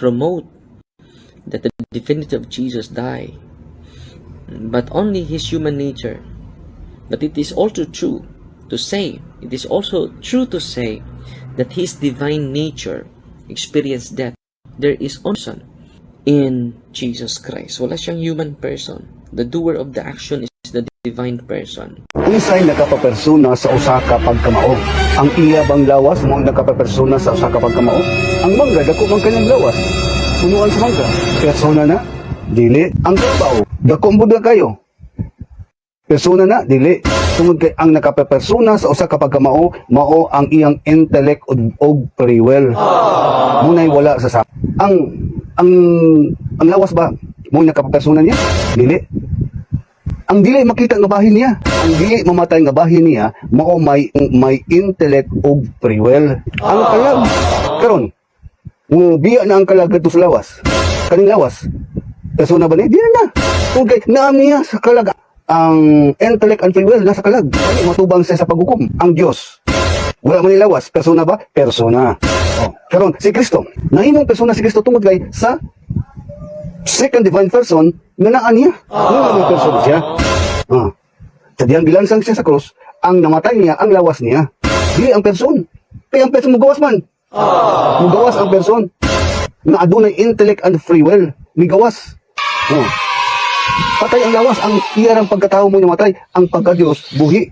promote that the divinity of Jesus die, but only his human nature. But it is also true to say that his divine nature experienced death. There is only person in Jesus Christ. Wala siyang human person. The doer of the action is the divine person. Unsay nakapapersona sa usa ka pagkamao? Ang iya bang lawas mo ang nakapapersona sa usa ka pagkamao? Ang mangga, dako man kanyang lawas. Punuan sa mangga. Persona na? Dili. Ang kalabaw, dako man na kayo. Persona na? Dili. Tungod kay ang nakapapersona sa usa ka pagkamao, mao ang iyang intellect ug free will. Munay wala sa. Ang lawas ba mo nakapapersona niya? Dili. Ang dili makita nga bahin niya, ang dili mamatay nga bahin niya, mao may intellect ug free will. Ang kalag karon, mo biya na ang kalag kadto sa lawas. Kaning lawas, persona ba ni? Di na. Okay, naa niya sa kalag ang intellect and free will, nasa kalag. Dili matubang siya sa paghukom. Ang Dios, wala man lawas, persona ba? Persona. Oh. Karon si Kristo, nahimong persona si Kristo tungod kay sa second divine person nga naa niya. Nga may persona siya. Ah. Sa diyang gilansang siya sa cross, ang namatay niya, ang lawas niya. Dili ang person. Kaya ang person mugawas man. Mugawas ang person. Nga adunay intellect and free will. Migawas. Oh. Patay ang lawas, ang iyarang pagkatao mo namatay, ang pagka-Diyos buhi.